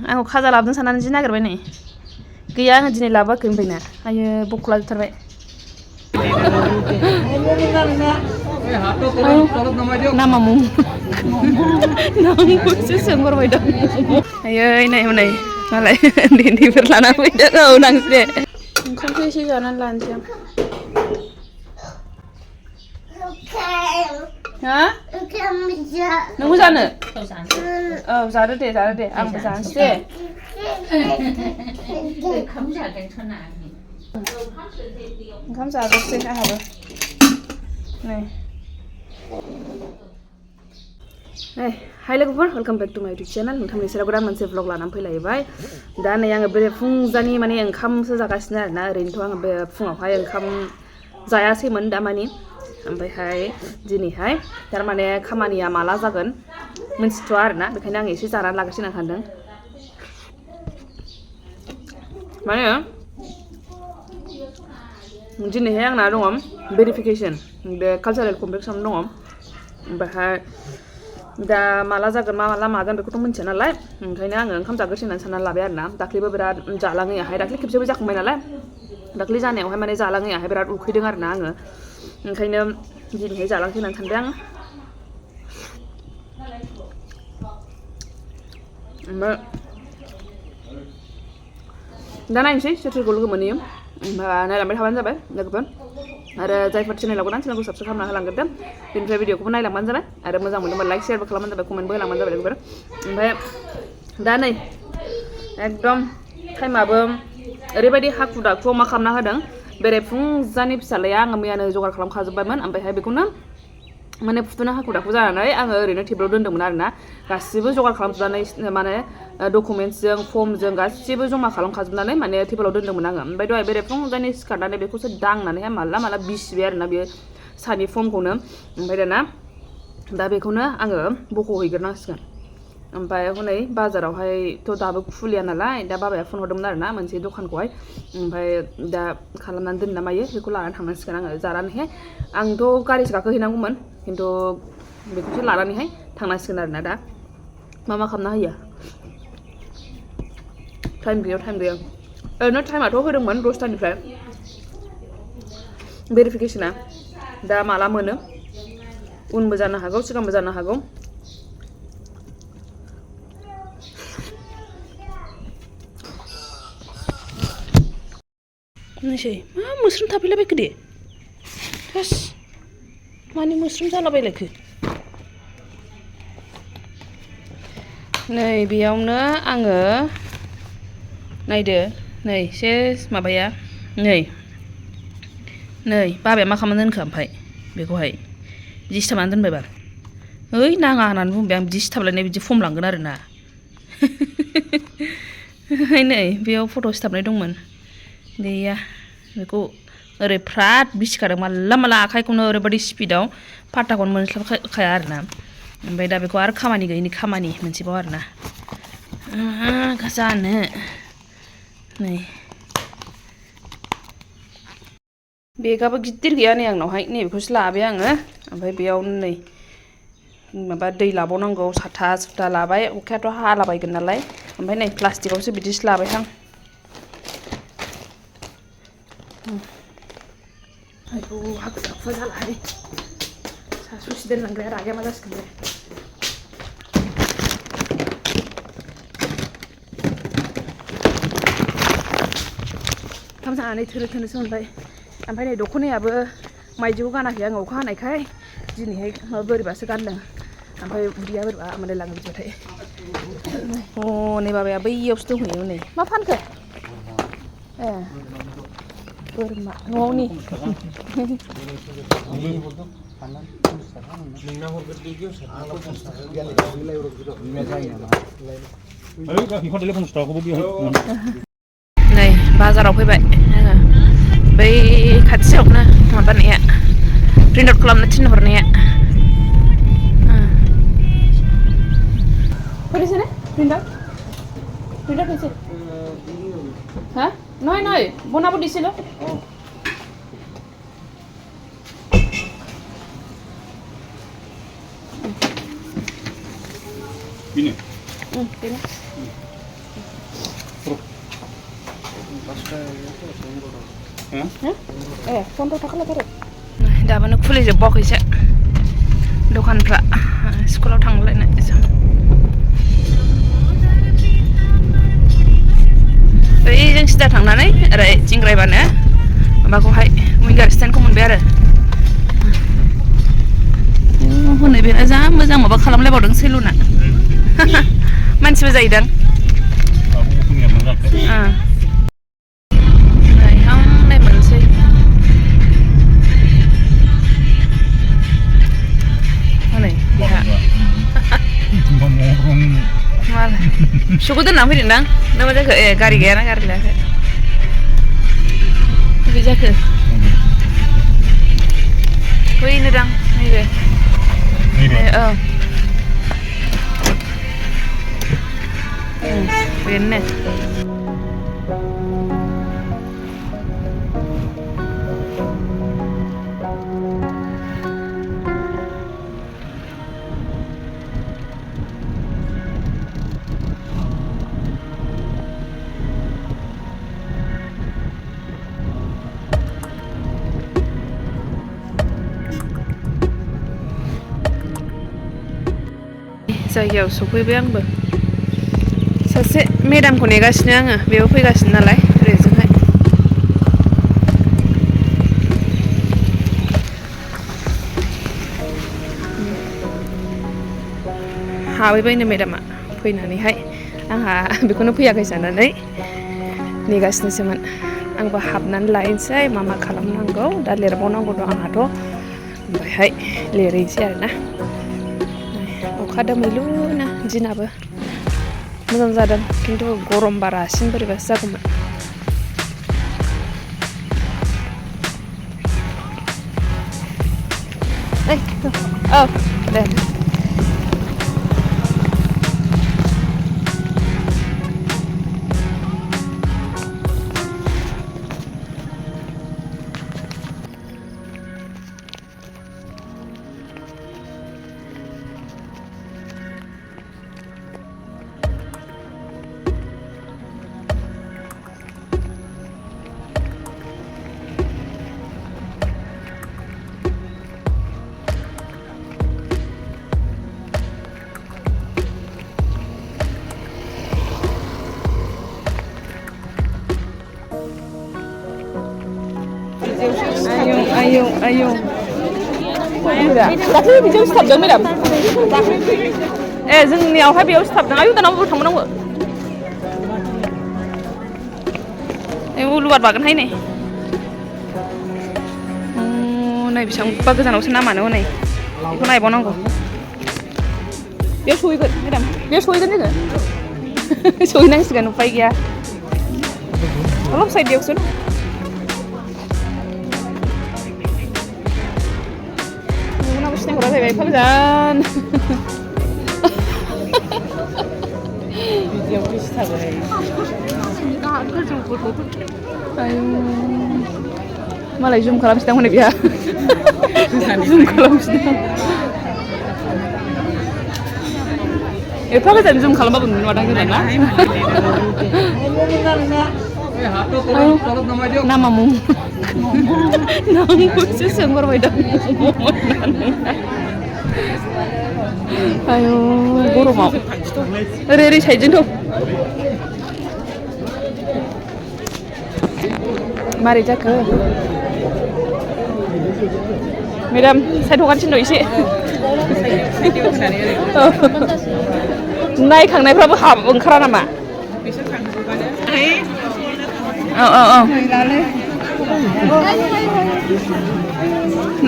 आंखौ खाजा लाबोदों साननानै जि नागिरबाय नै गैया आङो दिनै लाबोआखै ओमफ्रायना आयो बखला जोबथारबाय नामा मुं नामखौसो सोंहरबाय दं आयै नै हनै मालाय उन्दैफोर लाना फैदों औ नांसै दे ओंखामखौ एसे जानानै लानोसै आं हा नोंबो जानो औ जादो दे आंबो जानोसै दे ओंखाम जाग्रोसै आंहाबो नै हाय लोगोफोर वेलकाम बेक टु माय इउटुब चेनेल नोंथांनि सेराव गोदान मोनसे ब्लग लानानै फैलायबाय दा नै आङो बे फुंजानि माने ओंखामसो जागासिनो आरोना ओरैनोथ' आङो बे फुङावहाय ओंखाम जायासैमोन दामानि ओमफ्रायहाय दिनैहाय थारमाने खामानिया माला जागोन मोनथिथ'आ आरोना बेखायनो आं एसे जानानै लाग्रोसै होनना सानदों माने दिनैहाय आंना दङ भेरिफिकेसन बे कालचारेल कमप्लेक्सआवनो दङ ओमफ्रायहाय दा माला जागोन माला मागोन बेखौथ' मिन्थिया नालाय ओंखायनो आङो ओंखाम जाग्रोसै होननानै साननानै लाबाय आरोना दाख्लैबो बिराद जालाङैयाहाय दाख्लै खेबसेबो जाखांबाय नालाय दाख्लै जानायावहाय माने जालाङैयाहाय बिराद उखैदों आरोना आङो ओंखायनो दिनैहाय जालांसै होननानै सानबाय आं ओमफ्राय दा नायनोसै सोर सोरखौ लोगो मोनहैयो नायलांबाय थाबानो जाबाय लोगोफोर आरो जायफोर चेनेलाव गोदान चेनेलखौ साबसक्राइब खालामना होलांग्रोदो बेनिफ्राय भिडिअखौबो नायलांबानो जाबाय आरो मोजां मोनोबा लाइक शेयारबो खालामबानो जाबाय कमेन्टबो होलांबानो जाबाय लोगोफोर ओमफ्राय दा नै एकदम टाइमाबो ओरैबायदि हाखु दाखुआव मा खालामना होदों बेरे फुंजानि फिसाज्लाया आङो मैयानो जगार खालामखाजोब्बायमोन ओमफ्रायहाय बेखौनो माने फुथुनो हाखु दाखु जानानै आङो ओरैनो टेबोलाव दोन्दोंमोन आरोना गासिबो जगार खालामजोबनानै माने डकुमेन्टसजों फर्मजों गासिबो जमा खालामखाजोबनानै माने टेबोलाव दोन्दोंमोन आङो ओमफ्राय दहाय बेरे फुंजानि सिखारनानै बेखौसो दांनानैहाय माला बिसिबाय आरोना बेयो सानि फर्मखौनो ओमफ्राय दाना दा बेखौनो आङो बख'हैग्रोनांसिगोन ओमफ्राय हनै बाजारावहायथ' दाबो खुलिया नालाय दा बाबाया फन हरदोंमोन आरोना मोनसे दखानखौहाय ओमफ्राय दा खालामनानै दोनना मायो बेखौ लानानै थांनांसिगोन आङो जानानैहाय आंथ' गारिसो गाखोहैनांगौमोन खिन्थु बेखौसो लानानैहाय थांनांसिगोन आरोना दा मा खालामना होयो टाइम गैया ओरैनो टाइमाथ' होदोंमोन 10टानिफ्राय भेरिफिकेसना दा माला मोनो उनबो जानो हागौ सिगांबो जानो हागौ नोसै मा मोस्रोम थाफैलाबायखो दे थोस मानि मोस्रोम जालाबायलायखो नै बेयावनो आङो नायदो नै सेस माबाया नै बाबाया मा खालामनानै दोनखो ओमफ्राय बेखौहाय बिदि सिथाबनानै दोनबाय बाल ओइ नाङा होननानै बुंबाय आं बिदि सिथाबलायनाय बिदि फर्म लांगोन आरोना नै बेयाव फट' सिथाबनाय दंमोन गैया बेखौ ओरै फ्राद बिसिखादों माला आखाइखौनो ओरैबायदि स्पिडआव फात्ताखौनो मोनस्लाबखाया आरोना ओमफ्राय दा बेखौ आरो खामानि गैयिनि खामानि मोनसेबाव आरोना जानो नै बेगाबो गिदिर गैया नै आंनावहाय नैबेखौसो लाबाय आङो ओमफ्राय बेयावनो नै माबा दै लाबावनांगौ साथा लाबाय अखायाथ' हालाबायगोन नालाय ओमफ्राय नै प्लास्टिकआवसो बिदिसो लाबायहां आयौ हाखु दाखु जालाहाय ससि दोनलांग्राया रागाया मा जासिगोन बे ओंखाम जानानै थोनो थोनोसो मोनबाय ओमफ्राय नै दख'नायाबो माइदिखौ गानाखै आङो अखा हानायखाय दिनैहाय बोरैबासो गानदों ओमफ्राय उदैया बोरैबा मोनलायलाङो बिदिबाथाय नै बाबाया बैयावसो दंहैयो नै मा फानखो ए बोरमा न'आवनि नै बाजाराव फैबाय बै खाथियावनो माबानाया प्रिन्ट आउट खालामनो थिनहरनाया फैनोसै ने प्रिन्ट आउट फैनोसै हाँ नहीं बनाबो दिसिलो बेनो फन्द्र' थाखा लाथारो दाबानो खुलिजोबबावाखैसो दखानफ्रा स्कुलाव थांलायनाय ओरैजों सिदा थांनानै ओरै थिंग्रायबानो माबाखौहाय विंगार स्टेन्डखौ मोनबाय आरो हनै बेना जा मोजां माबा खालामलायबावदों सेलुना मानसिबो जायोदां नायहांनाय मोनसै हनै बेहा मालाय फिसौखौ दोनना फैदोंदां ना मा जाखो ए गारि गैयाना गारि लायाखै बबे जाखो बैनो दां नैबे बेनो जायगायाव सफैबाय आंबो सासे मेडामखौ नेगासिनो आङो बेबो फैगासिनो नालाय ओरैजोंहाय हाबैबायनो मेडामा फैनानैहाय आंहा बेखौनो फैयाखै साननानै नेगासिनोसोमोन आंबो हाबनानै लायनोसै मा खालामनांगौ दा लिरबावनांगौ दं आंहाथ' ओमफ्रायहाय लिरहैनोसै आरोना अखा दोमैलुनो दिनाबो मोजां जादों खिन्थु गरम बारासिन बोरैबासो जागौमोन औ दे आयौ दाख्लै बिदियाव सिथाबदों मेडाम ए जोंनियावहाय बेयाव सिथाबदों आयौ दाना बबाव थांबावनांगौ लुवार बागोनहाय नै नै बेसेबांबा गोजानावसो नामानो हनै बेखौ नायबावनांगौ बेयाव सहैगोन मेडाम बेयाव सहैगोन जोङो सहैनांसिगोन उफाय गैया अलप साइडयावसो सिनायहरा जाहैबाय एफा गोजान बिदियावबो सिथाबोहाय आयौ मालाय जुम खालामसिदां हनै बेहा जुम खालामसिदां एफा गोजान जुम खालामबाबो नुवादां गोजान ना नामा मुं नांगौसो सोंहरबायदां आयौ गरमाव ओरै साइडजोंथ' मारै जाखो मेडाम साइड हगारसिन एसे नायखांनायफ्राबो ओंखारा नामा औ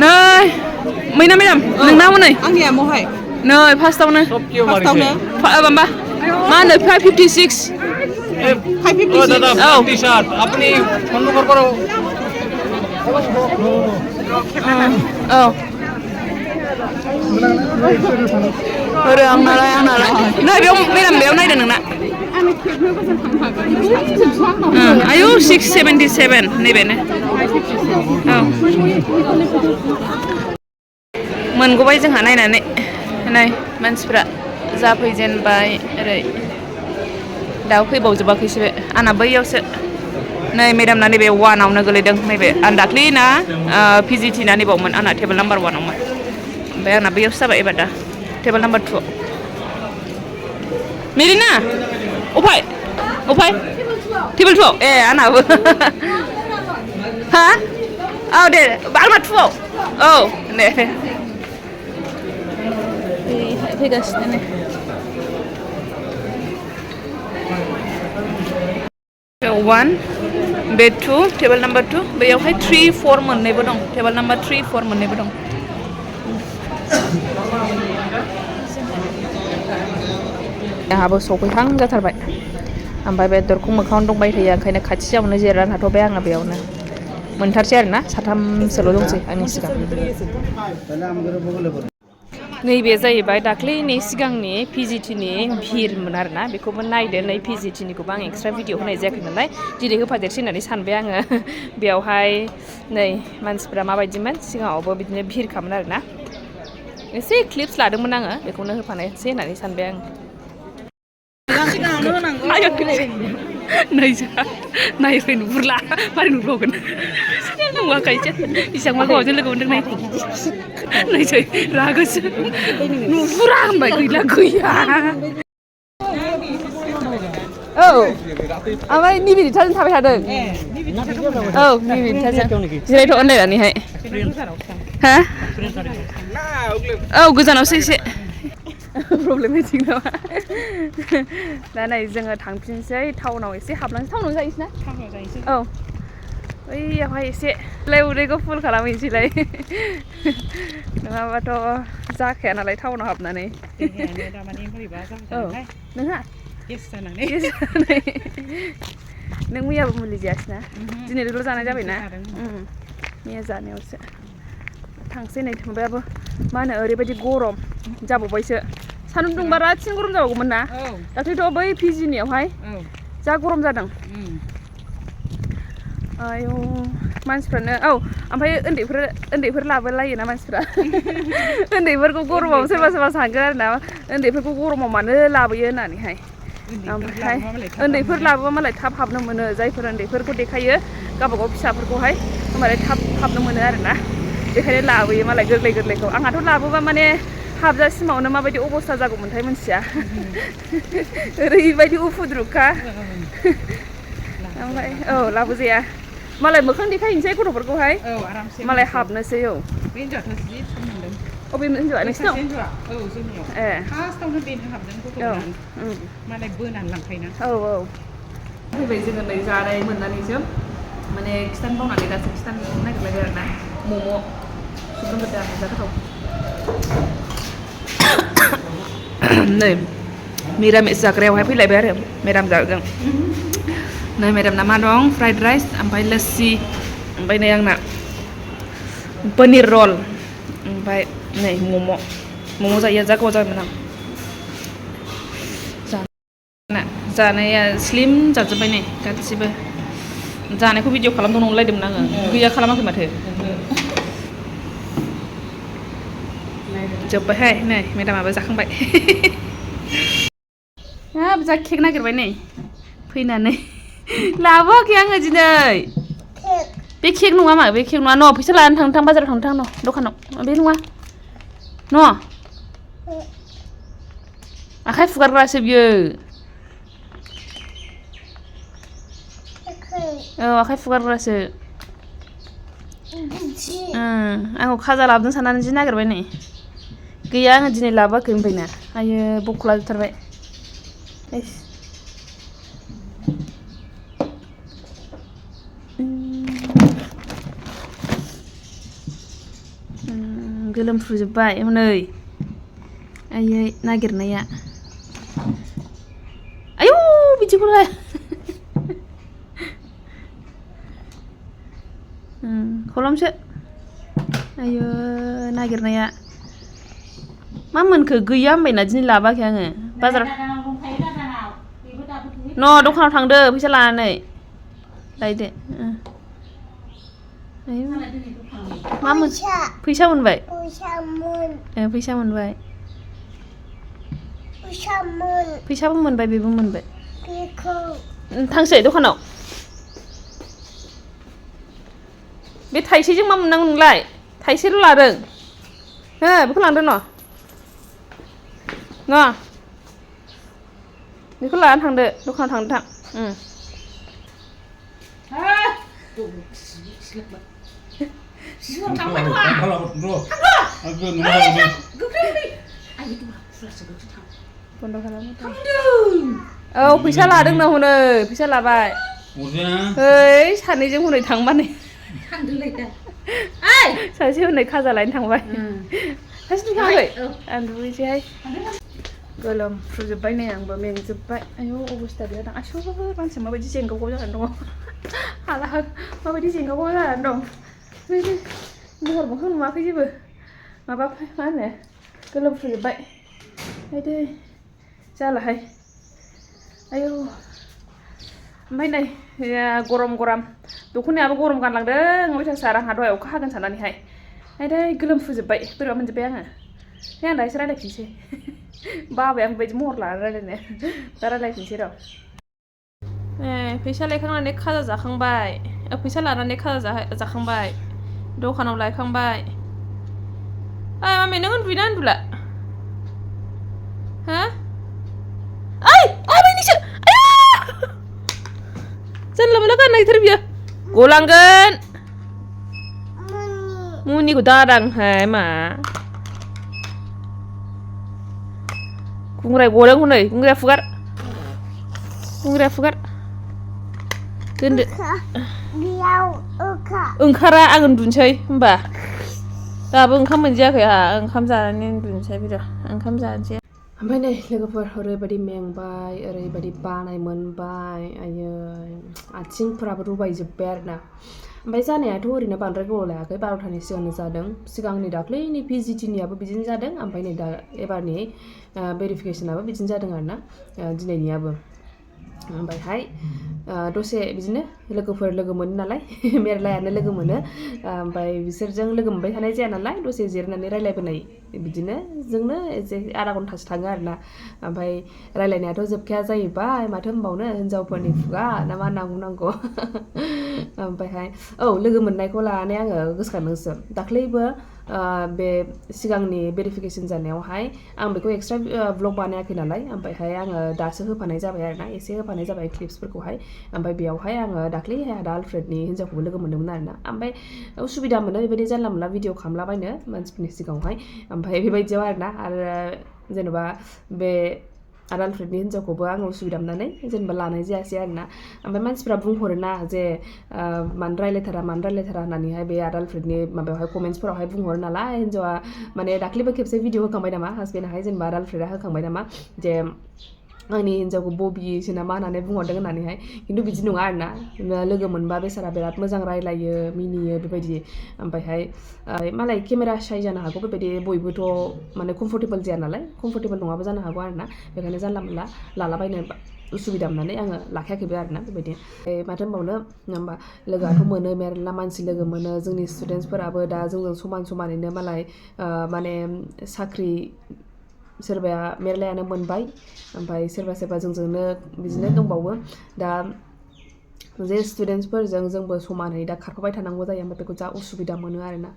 नै मैना मेडाम नोंना हनै आंनिया महाय नै फार्स्टआवनो माबा मा होनो 556 আপনি ফোন নম্বর করো ओरै आंनालाय नै बेयाव मेडाम बेयाव नायदों नोंना आयु 677 नैबेनो औ मोनगौबाय जोंहा नायनानै नै मानसिफ्रा जाफैजेनबाय ओरै दाउ फैबावजोबाखैसो बे आंना बैयावसो नै मेडामना नैबे 1आवनो गोलैदों नैबे आं दाख्लि ना PGT ना नैबावमोन आंना टेबोल नाम्बार 1आवमोन ओमफ्राय आंना बैयावसो जाबाय एबार दा टेबोल नाम्बार 2 मेरिना अफाय टेबोल 2 ए आंनाबो हा औ दे आंना 2आव औ दे फैगासिनो नै वन बे 2 टेबोल नाम्बार 2 बेयावहाय 3 4 मोननैबो दं टेबोल नाम्बार 3 4 मोननैबो दं आंहाबो सफैहां जाथारबाय ओमफ्राय बे दरखं मोखाङावनो दंबाय थायो ओंखायनो खाथियावनो जिरायनानै थाथ'बाय आङो बेयावनो मोनथारसै आरोना साथामसोल' दंसै आंनि सिगां नैबे जाहैबाय दाख्लैनि सिगांनि PGT-नि भिरमोन आरोना बेखौबो नायदो नै PGT-निखौबो आं एक्सट्रा भिडिअ होनाय जायाखै नालाय दिनै होफादेरसै होननानै सानबाय आङो बेयावहाय नै मानसिफ्रा माबायदिमोन सिगाङावबो बिदिनो भिरखामोन आरोना एसे क्लिप्स लादोंमोन आङो बेखौनो होफानोसै होननानै सानबाय आं नायफै नुहुरला मारै नुहुरबावगोन नुवाखैसो बेसेबांबा गोबावजों लोगो मोनदों नायसै रागासो नुहुरा होनबाय गैया औ ओमफ्राय निबिदिथाजों थाबाय थादों औ निबिदिथाजों जिरायथ' होनलायनानैहाय हा औ गोजानावसो एसे प्रब्लेमेटिक नामा दा नै जोङो थांफिनसै टाउनाव एसे हाबलांसै टाउनाव जाहैसै ना औ बैयावहाय एसे उदैखौ फुल खालामहैसैलाय नङाबाथ' जाखाया नालाय टाउनाव हाबनानै नोंहा नों मैयाबो मुलि जायासैना दिनैल' जानाय जाबायना मैया जानायावसो थांसै नै माबायाबो मा होनो ओरैबायदि गरम जाबावबायसो सान्दुं दुंबा रासिन गरम जाबावगौमोन ना दाख्लैथ' बै PG-नियावहाय जा गरम जादों आयौ मानसिफ्रानो औ ओमफ्राय उन्दैफोर लाबोलायोना मानसिफ्रा उन्दैफोरखौ गरमाव सोरबा सानगोन आरोना उन्दैफोरखौ गरमाव मानो लाबोयो होननानैहाय ओमफ्राय उन्दैफोर लाबोबा मालाय थाब हाबनो मोनो जायफोर उन्दैफोरखौ देखायो गावबागाव फिसाफोरखौहाय होमबालाय थाब हाबनो मोनो आरोना बेखायनो लाबोयो मालाय गोरलैखौ आंहाथ' लाबोबा माने हाबजासिमावनो माबायदि अबस्था जागौमोनथाय मिथिया ओरैबायदि उफुद्रुखा ओमफ्राय औ लाबोजाया मालाय मोखां देखायनोसै गथ'फोरखौहाय मालाय हाबनोसै औ अबे हिन्जावा नोंसिनाव ए फार्स्टआवनो बेनो हाबदों गथ'फोरानो मालाय बोनानै लांखायोना औ फैबाय जोङो नै जानाय मोननानैसो माने खिथानो बावनानै दासो खिथानो नागिरलायबाय आरोना मम' सुबुरुन गोदा जा गोथाव नै मिरामिस जाग्रायावहाय फैलायबाय आरो मेडाम जागोन नै मेडामना मा दं फ्राइड राइस ओमफ्राय लस्सि ओमफ्राय नै आंना पनिर रल ओमफ्राय नै मम' जायो जा गोबाव जाबायमोन आं जानाया स्लिम जाजोब्बाय नै गासिबो जानायखौ भिडिअ खालामदों नंलायदोंमोन आङो गैया खालामाखै माथो जोब्बायहाय नै मेडामाबो जाखांबाय हाब जा केक नागिरबाय नै फैनानै लाबोआखै आङो दिनै बे केक नङा मा बे केक नङा न' फैसा लानानै थां बाजाराव थां न' दखानाव बे नङा न' आखाइ फुगारग्रासो बियो औ आखाइ फुगारग्रासो आंखौ खाजा लाबोदों साननानै जि नागिरबाय नै गैया आङो दिनै लाबोआखै ओमफ्रायना आयो बख'ला जोबथारबाय गोलोमफ्रुजोब्बाय हनै आयै नागिरनाया आयौ बिदिखौलाय खलमसो आयो नागिरनाया मा मोनखो गैया होनबायना दिनै लाबोआखै आङो बाजाराव न' दखानाव थांदो फैसा लानानै लायदो मा मोन फैसा मोनबाय फैसा मोनबाय फैसाबो मोनबाय बेबो मोनबाय थांसै दखानाव बे थाइसेजों मा मोननांगौ नोंलाय थाइसेल' लादों हो बेखौ लांदो न' बेखौ लानानै थांदो दखानाव थांदो थां बन्द' खालामो औ फैसा लादों न हनै फैसा लाबाय ओइ सानैजों हनै थांबानो सासे हनै खाजा लायनो थांबाय सासे दुगैखाङाखै आं दुगैसैहाय गोलोमफ्रुजोब्बाय नै आंबो मेंजोब्बाय आयौ अबस्था गैया आसुर मानसिया माबायदि जेंगावगाव जानानै दङ हाला माबायदि जेंगावगाव जानानै दं महर मोखां नुवाखै जेबो माबा मा होनो गोलोमफ्रुजोब्बाय आयदै जालाहाय आयौ ओमफ्राय नै गरम दख'नायाबो गरम गानलांदों अयथासार आंहा दहाय अखा हागोन साननानैहाय आयदै गोलोमफ्रुजोब्बाय बोरैबा मोनजोब्बाय आङो आं दा एसे रायज्लायफिनसै बाबाय आं बेबायदि महर लानानै रायज्लायनो दा रायज्लायफिनसै र' फैसा लायखांनानै खाजा जाखांबाय फैसा लानानै खाजा जाखांबाय दखानाव लायखांबाय मामि नों उन्दुयोना उन्दुला हो ओइ आबैनिसो जानला मोनला गाननायथार बियो गलांगोन मुनिखौ दादांहाय मा गुंग्राय गदों हनै गुंग्राया फुगार दोनदो ओंखारा आं उन्दुनोसै होमबा दाबो ओंखाम मोनजायाखै आंहा ओंखाम जानानै उन्दुनोसै बिर' ओंखाम जानोसै ओमफ्राय नै लोगोफोर ओरैबायदि मेंबाय ओरैबायदि बानाय मोनबाय आयै आथिंफोराबो रुबायजोब्बाय आरोना ओमफ्राय जानायाथ' ओरैनो बांद्राय गोबाव लायाखै 12थानि सिगांनो जादों सिगांनि दाख्लैनि PGTनियाबो बिदिनो जादों ओमफ्राय नै दा एबारनि भेरिफिकेसनाबो बिदिनो जादों आरोना दिनैनियाबो ओमफ्रायहाय दसे बिदिनो लोगोफोर लोगो मोनो नालाय मेरलायानो लोगो मोनो ओमफ्राय बिसोरजों लोगो मोनबाय थानाय जाया नालाय दसे जिरायनानै रायलायबोनाय बिदिनो जोंनो एसे आधा घन्टासो थाङो आरोना ओमफ्राय रायलायनायाथ' जोबखाया जाहैबाय माथो होनबावनो हिनजावफोरनि खुगा ना मा होनना बुंनांगौ ओमफ्रायहाय औ लोगो मोननायखौ लानानै आङो गोसोखांदोंसो दाख्लैबो बे सिगांनि भेरिफिकेसन जानायावहाय आं बेखौ एक्सट्रा ब्लग बानायाखै नालाय ओमफ्रायहाय आङो दासो होफानाय जाबाय आरोना एसे होफानाय जाबाय क्लिप्सफोरखौहाय ओमफ्राय बेयावहाय आङो दाख्लैहाय आदा आलफ्रेडनि हिन्जावखौबो लोगो मोन्दोंमोन आरोना ओमफ्राय उसुबिदा मोनो बेबायदि जानला मोनला भिडिअ खालामलाबायनो मानसिफोरनि सिगाङावहाय ओमफ्राय बेबायदियाव आरोना आरो जेनेबा बे आदा आलफ्रेडनि हिन्जावखौबो आङो उसुबिदा मोननानै जेनेबा लानाय जायासै आरोना ओमफ्राय मानसिफ्रा बुंहरोना जे मानो रायलायथारा होननानैहाय बे आदा आलफ्रेडनि माबायावहाय कमेन्ट्सफोरावहाय बुंहरो नालाय हिन्जावा माने दाख्लैबो खेबसे भिडिअ होखांबाय नामा हासबेन्डआहाय जेनेबा आदा आलफ्रेडआ होखांबाय नामा जे आंनि हिन्जावखौ बबिसो नामा होननानै बुंहरदों होननानैहाय खिन्थु बिदि नङा आरोना लोगो मोनबा बेसारा बिराद मोजां रायलायो मिनियो बेबायदि ओमफ्रायहाय मालाय केमेरा साइ जानो हागौ बेबायदि बयबोथ' माने कमफर्टेबल जाया नालाय कमफर्टेबल नङाबो जानो हागौ आरोना बेखायनो जानला मोनला लालाबायनो उसुबिदा मोननानै आङो लाखायाखैबो आरोना बेबायदि माथो होनबावनो होमबा लोगोआथ' मोनो मेरला मानसि लोगो मोनो जोंनि स्टुडेन्टसफोराबो दा जोंजों समानैनो मालाय माने साख्रि सोरबाया मेरलायानो मोनबाय ओमफ्राय सोरबा जोंजोंनो बिदिनो दंबावो दा जे स्टुडेन्टसफोरजों जोंबो समानै दा खारफाबाय थानांगौ जायो ओमफ्राय बेखौ जा उसुबिदा मोनो आरोना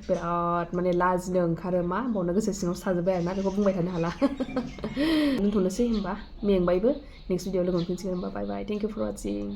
बिराद माने लाजिनो ओंखारो मा होनबावनो गोसो सिङाव साजोब्बाय आरोना बेखौ बुंबाय थानो हाला दोनथ'नोसै होमबा मेंबायबो नेक्स्ट भिडिअ लोगो मोनफिनसिगोन होमबा बाय बाय थेंक इउ फर वाचिं